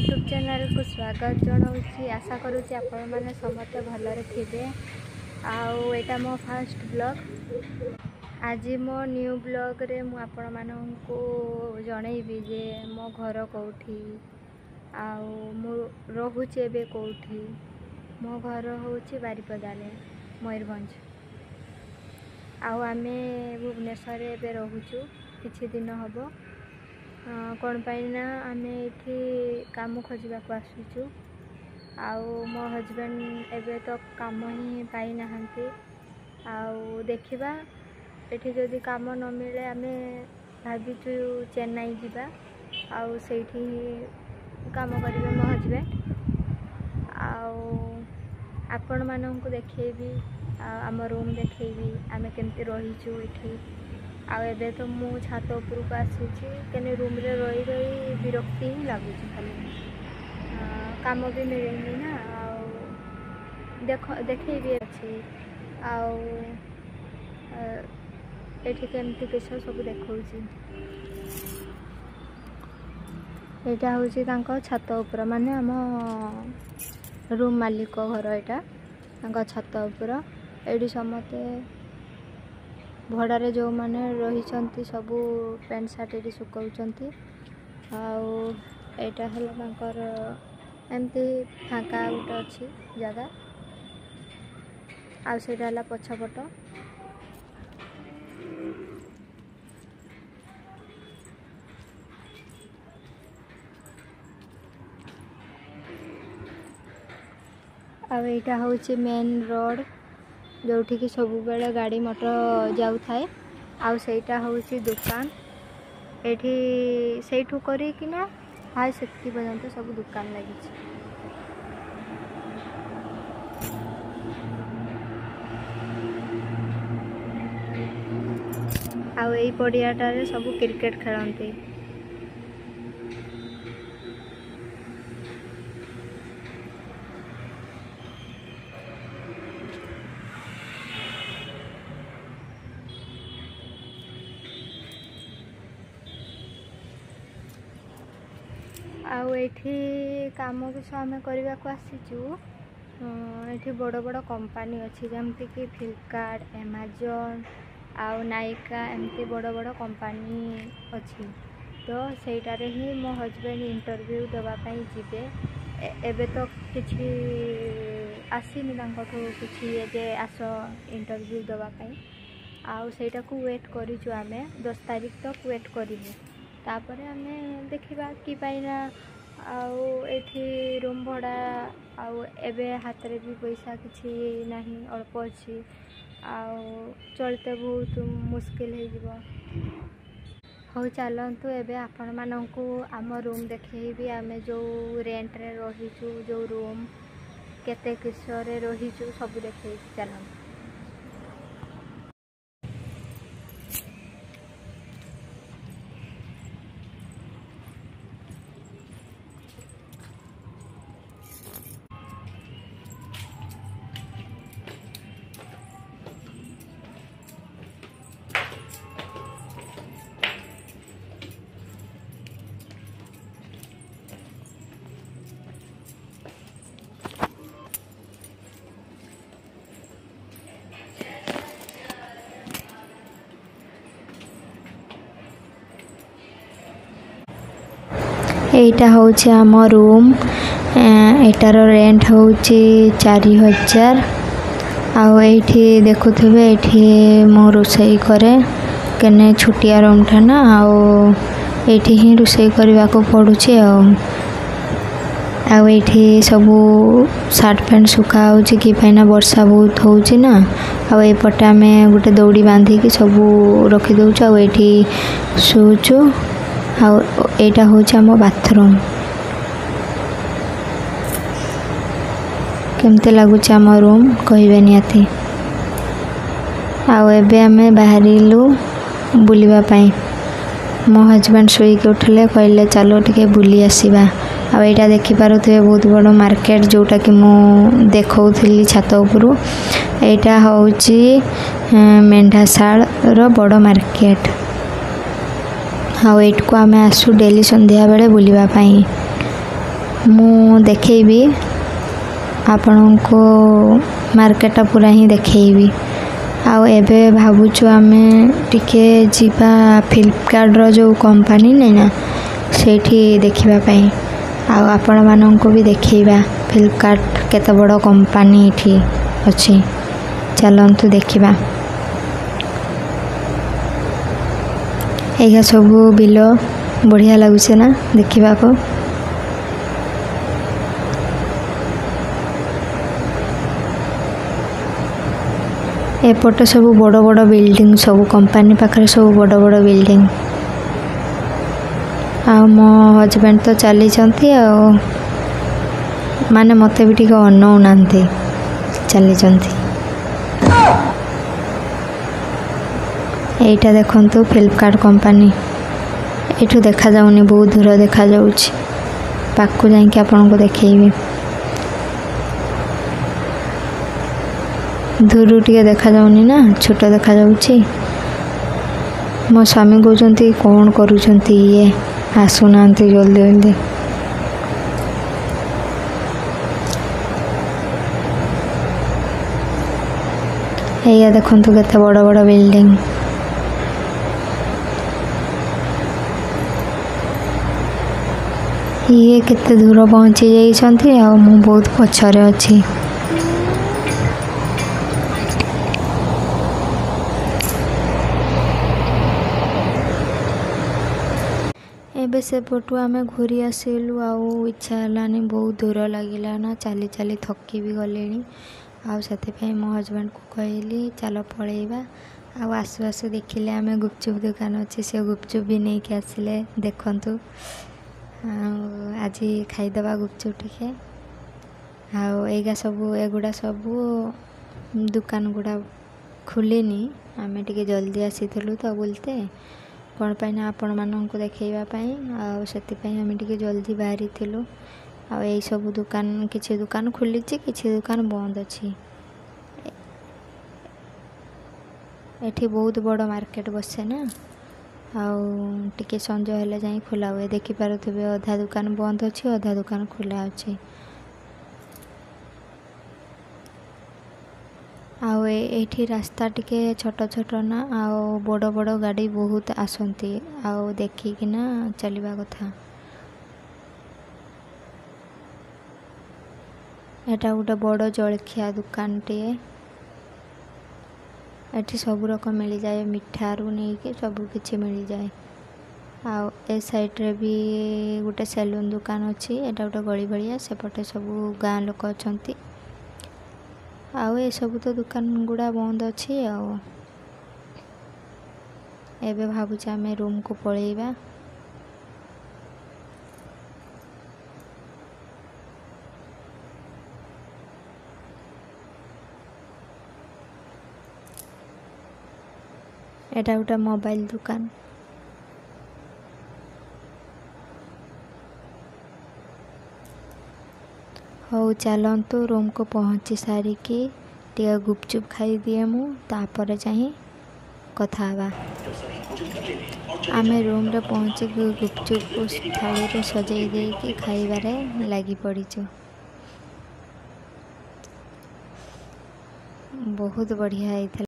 YouTube channel को स्वागत जनाऊँ। आशा करुଛି ଆପଣମାନେ ସମସ୍ତେ ଭଲରେ ଥିବେ। ଆଉ ଏଇଟା ମୋ ଫାଷ୍ଟ ବ୍ଲଗ୍। ଆଜି ମୋ ନ୍ୟୁ ବ୍ଲଗ୍ରେ ମୁଁ ଆପଣମାନଙ୍କୁ ଜଣେଇବି ଯେ ମୋ ଘର କେଉଁଠି ଆଉ ମୁଁ ରହୁଛି ଏବେ କେଉଁଠି। ମୋ ଘର ହେଉଛି ବାରିପଦାରେ, ମୟୂରଭଞ୍ଜ। ଆଉ ଆମେ ଭୁବନେଶ୍ୱରରେ ଏବେ ରହୁଛୁ କିଛି ଦିନ ହେବ। କ'ଣ ପାଇଁ ନା ଆମେ ଏଇଠି କାମ ଖୋଜିବାକୁ ଆସିଛୁ। ଆଉ ମୋ ହଜବେଣ୍ଡ ଏବେ ତ କାମ ହିଁ ପାଇନାହାନ୍ତି। ଆଉ ଦେଖିବା, ଏଠି ଯଦି କାମ ନ ମିଳେ ଆମେ ଭାବିଛୁ ଚେନ୍ନାଇ ଯିବା, ଆଉ ସେଇଠି କାମ କରିବେ ମୋ ହଜବେଣ୍ଡ। ଆଉ ଆପଣମାନଙ୍କୁ ଦେଖେଇବି, ଆଉ ଆମ ରୁମ୍ ଦେଖେଇବି, ଆମେ କେମିତି ରହିଛୁ ଏଠି। ଆଉ ଏବେ ତ ମୁଁ ଛାତ ଉପରକୁ ଆସିଛି, କାହିଁକି ରୁମ୍ରେ ରହି ରହି ବିରକ୍ତି ହିଁ ଲାଗୁଛି ଖାଲି। କାମ ବି ମିଳିନି ନା। ଆଉ ଦେଖେଇବି ଅଛି, ଆଉ ଏଠି କେମିତି କିସ ସବୁ ଦେଖାଉଛି। ଏଇଟା ହେଉଛି ତାଙ୍କ ଛାତ ଉପର, ମାନେ ଆମ ରୁମ୍ ମାଲିକ ଘର ଏଇଟା, ତାଙ୍କ ଛାତ ଉପର। ଏଇଠି ସମସ୍ତେ ଭଡ଼ାରେ ଯେଉଁମାନେ ରହିଛନ୍ତି ସବୁ ପ୍ୟାଣ୍ଟ ସାର୍ଟ ଏଇଠି ଶୁଖାଉଛନ୍ତି। ଆଉ ଏଇଟା ହେଲା ତାଙ୍କର ଏମିତି ଫାଙ୍କା ଗୋଟେ ଅଛି ଜାଗା। ଆଉ ସେଇଟା ହେଲା ପଛପଟ। ଆଉ ଏଇଟା ହେଉଛି ମେନ୍ ରୋଡ଼, ଯେଉଁଠିକି ସବୁବେଳେ ଗାଡ଼ି ମଟର ଯାଉଥାଏ। ଆଉ ସେଇଟା ହେଉଛି ଦୋକାନ। ଏଇଠି ସେଇଠୁ କରିକିନା ହାଇ ସେତିକି ପର୍ଯ୍ୟନ୍ତ ସବୁ ଦୋକାନ ଲାଗିଛି। ଆଉ ଏଇ ପଡ଼ିଆଟାରେ ସବୁ କ୍ରିକେଟ ଖେଳନ୍ତି। ଆଉ ଏଇଠି କାମ କିଛି ଆମେ କରିବାକୁ ଆସିଛୁ। ଏଠି ବଡ଼ ବଡ଼ କମ୍ପାନୀ ଅଛି, ଯେମିତିକି ଫ୍ଲିପକାର୍ଟ, ଆମାଜନ୍ ଆଉ ନାଇକା, ଏମିତି ବଡ଼ ବଡ଼ କମ୍ପାନୀ ଅଛି। ତ ସେଇଟାରେ ହିଁ ମୋ ହଜବେଣ୍ଡ ଇଣ୍ଟରଭ୍ୟୁ ଦେବା ପାଇଁ ଯିବେ। ଏବେ ତ କିଛି ଆସିନି ତାଙ୍କଠୁ କିଛି ଯେ ଆସ ଇଣ୍ଟରଭ୍ୟୁ ଦେବା ପାଇଁ। ଆଉ ସେଇଟାକୁ ୱେଟ୍ କରିଛୁ ଆମେ, 10 ତାରିଖ ତକ ୱେଟ୍ କରିବୁ। ତାପରେ ଆମେ ଦେଖିବା କି ପାଇଁ ନା। ଆଉ ଏଇଠି ରୁମ୍ ଭଡ଼ା, ଆଉ ଏବେ ହାତରେ ବି ପଇସା କିଛି ନାହିଁ, ଅଳ୍ପ ଅଛି। ଆଉ ଚଳିତେ ବହୁତ ମୁସ୍କିଲ ହେଇଯିବ। ହଉ ଚାଲନ୍ତୁ, ଏବେ ଆପଣମାନଙ୍କୁ ଆମ ରୁମ୍ ଦେଖେଇବି। ଆମେ ଯେଉଁ ରେଣ୍ଟରେ ରହିଛୁ, ଯେଉଁ ରୁମ୍ କେତେ କିସରେ ରହିଛୁ ସବୁ ଦେଖେଇବି, ଚାଲନ୍ତୁ। ଏଇଟା ହେଉଛି ଆମ ରୁମ୍। ଏଇଟାର ରେଣ୍ଟ ହେଉଛି 4000। ଆଉ ଏଇଠି ଦେଖୁଥିବେ, ଏଇଠି ମୁଁ ରୋଷେଇ କରେ, କେନେ ଛୋଟିଆ ରୁମ୍ଟା ନା, ଆଉ ଏଇଠି ହିଁ ରୋଷେଇ କରିବାକୁ ପଡ଼ୁଛି। ଆଉ ଏଇଠି ସବୁ ସାର୍ଟ ପ୍ୟାଣ୍ଟ ଶୁଖା ହେଉଛି, କି ପାଇଁ ନା ବର୍ଷା ବହୁତ ହେଉଛି ନା। ଆଉ ଏଇପଟେ ଆମେ ଗୋଟେ ଦଉଡ଼ି ବାନ୍ଧିକି ସବୁ ରଖିଦେଉଛୁ, ଆଉ ଏଇଠି ଶୋଉଛୁ। ଆଉ ଏଇଟା ହେଉଛି ଆମ ବାଥରୁମ୍। କେମିତି ଲାଗୁଛି ଆମ ରୁମ୍ କହିବେ ନିହାତି। ଆଉ ଏବେ ଆମେ ବାହାରିଲୁ ବୁଲିବା ପାଇଁ। ମୋ ହଜବେଣ୍ଡ ଶୋଇକି ଉଠିଲେ, କହିଲେ ଚାଲ ଟିକେ ବୁଲି ଆସିବା। ଆଉ ଏଇଟା ଦେଖିପାରୁଥିବେ ବହୁତ ବଡ଼ ମାର୍କେଟ, ଯେଉଁଟାକି ମୁଁ ଦେଖାଉଥିଲି ଛାତ ଉପରୁ। ଏଇଟା ହେଉଛି ମେଣ୍ଢାଶାଳର ବଡ଼ ମାର୍କେଟ। ଆଉ ଏଇଠିକୁ ଆମେ ଆସୁ ଡେଲି ସନ୍ଧ୍ୟାବେଳେ ବୁଲିବା ପାଇଁ। ମୁଁ ଦେଖେଇବି ଆପଣଙ୍କୁ, ମାର୍କେଟଟା ପୁରା ହିଁ ଦେଖେଇବି। ଆଉ ଏବେ ଭାବୁଛୁ ଆମେ ଟିକେ ଯିବା ଫ୍ଲିପକାର୍ଟର ଯେଉଁ କମ୍ପାନୀ ନାଇଁ ନା, ସେଇଠି ଦେଖିବା ପାଇଁ, ଆଉ ଆପଣମାନଙ୍କୁ ବି ଦେଖେଇବା ଫ୍ଲିପକାର୍ଟ କେତେ ବଡ଼ କମ୍ପାନୀ ଏଇଠି ଅଛି। ଚାଲନ୍ତୁ ଦେଖିବା। ଏଇଟା ସବୁ ବିଲ, ବଢ଼ିଆ ଲାଗୁଛି ନା ଦେଖିବାକୁ? ଏପଟେ ସବୁ ବଡ଼ ବଡ଼ ବିଲ୍ଡିଂ, ସବୁ କମ୍ପାନୀ ପାଖରେ ସବୁ ବଡ଼ ବଡ଼ ବିଲ୍ଡିଂ। ଆଉ ମୋ ହଜବେଣ୍ଡ ତ ଚାଲିଛନ୍ତି, ଆଉ ମାନେ ମୋତେ ବି ଟିକେ ଅନଉନାହାନ୍ତି, ଚାଲିଛନ୍ତି। ଏଇଟା ଦେଖନ୍ତୁ ଫ୍ଲିପକାର୍ଟ କମ୍ପାନୀ। ଏଇଠୁ ଦେଖାଯାଉନି, ବହୁତ ଦୂର ଦେଖାଯାଉଛି। ପାଖକୁ ଯାଇକି ଆପଣଙ୍କୁ ଦେଖେଇବି। ଦୂରରୁ ଟିକେ ଦେଖାଯାଉନି ନା, ଛୋଟ ଦେଖାଯାଉଛି। ମୋ ସ୍ୱାମୀ କହୁଛନ୍ତି, କ'ଣ କରୁଛନ୍ତି ଇଏ, ଆସୁନାହାନ୍ତି ଜଲ୍ଦି ଜଲ୍ଦି। ଏଇଆ ଦେଖନ୍ତୁ କେତେ ବଡ଼ ବଡ଼ ବିଲ୍ଡିଂ। ଇଏ କେତେ ଦୂର ପହଞ୍ଚି ଯାଇଛନ୍ତି ଆଉ ମୁଁ ବହୁତ ପଛରେ ଅଛି। ଏବେ ସେପଟୁ ଆମେ ଘୁରି ଆସିଲୁ, ଆଉ ଇଚ୍ଛା ହେଲାନି, ବହୁତ ଦୂର ଲାଗିଲା ନା, ଚାଲି ଚାଲି ଥକି ବି ଗଲିଣି। ଆଉ ସେଥିପାଇଁ ମୋ ହଜବେଣ୍ଡକୁ କହିଲି ଚାଲ ପଳେଇବା। ଆଉ ଆସୁ ଆସୁ ଦେଖିଲେ ଆମେ ଗୁପଚୁପ୍ ଦୋକାନ ଅଛି, ସେ ଗୁପଚୁପ୍ ବି ନେଇକି ଆସିଲେ। ଦେଖନ୍ତୁ, ଆଉ ଆଜି ଖାଇଦେବା ଗୁପଚୁପ୍ ଟିକେ। ଆଉ ଏଇଗା ସବୁ, ଏଗୁଡ଼ା ସବୁ ଦୋକାନ ଗୁଡ଼ା ଖୋଲିନି। ଆମେ ଟିକେ ଜଲ୍ଦି ଆସିଥିଲୁ ତ ବୁଲତେ, କ'ଣ ପାଇଁ ନା ଆପଣମାନଙ୍କୁ ଦେଖେଇବା ପାଇଁ, ଆଉ ସେଥିପାଇଁ ଆମେ ଟିକେ ଜଲ୍ଦି ବାହାରିଥିଲୁ। ଆଉ ଏଇସବୁ ଦୋକାନ, କିଛି ଦୋକାନ ଖୋଲିଛି, କିଛି ଦୋକାନ ବନ୍ଦ ଅଛି। ଏଠି ବହୁତ ବଡ଼ ମାର୍କେଟ ବସେ ନା, ଆଉ ଟିକେ ସଞ୍ଜ ହେଲେ ଯାଇ ଖୋଲା ହୁଏ। ଦେଖିପାରୁଥିବେ, ଅଧା ଦୋକାନ ବନ୍ଦ ଅଛି, ଅଧା ଦୋକାନ ଖୋଲା ଅଛି। ଆଉ ଏଇଠି ରାସ୍ତା ଟିକେ ଛୋଟ ଛୋଟ ନା, ଆଉ ବଡ଼ ବଡ଼ ଗାଡ଼ି ବହୁତ ଆସନ୍ତି, ଆଉ ଦେଖିକିନା ଚାଲିବା କଥା। ଏଟା ଗୋଟେ ବଡ଼ ଜଳଖିଆ ଦୋକାନଟିଏ। ଏଠି ସବୁ ରକମ ମିଳିଯାଏ, ମିଠାରୁ ନେଇକି ସବୁ କିଛି ମିଳିଯାଏ। ଆଉ ଏ ସାଇଡ଼୍ରେ ବି ଗୋଟେ ସେଲୁନ୍ ଦୋକାନ ଅଛି। ଏଇଟା ଗୋଟେ ଗଳି ଭଳିଆ, ସେପଟେ ସବୁ ଗାଁ ଲୋକ ଅଛନ୍ତି। ଆଉ ଏସବୁ ତ ଦୋକାନ ଗୁଡ଼ା ବନ୍ଦ ଅଛି। ଆଉ ଏବେ ଭାବୁଛି ଆମେ ରୁମ୍କୁ ପଳେଇବା। ଏଟା ଗୋଟେ ମୋବାଇଲ ଦୋକାନ। ହଉ ଚାଲନ୍ତୁ, ରୁମ୍କୁ ପହଞ୍ଚି ସାରିକି ଟିକେ ଗୁପଚୁପ୍ ଖାଇଦିଏ ମୁଁ, ତାପରେ ଯାଇ କଥା ହେବା। ଆମେ ରୁମ୍ରେ ପହଞ୍ଚିକି ଗୁପଚୁପକୁ ଥାଳିରେ ସଜେଇ ଦେଇକି ଖାଇବାରେ ଲାଗି ପଡ଼ିଛୁ। ବହୁତ ବଢ଼ିଆ ହେଇଥିଲା।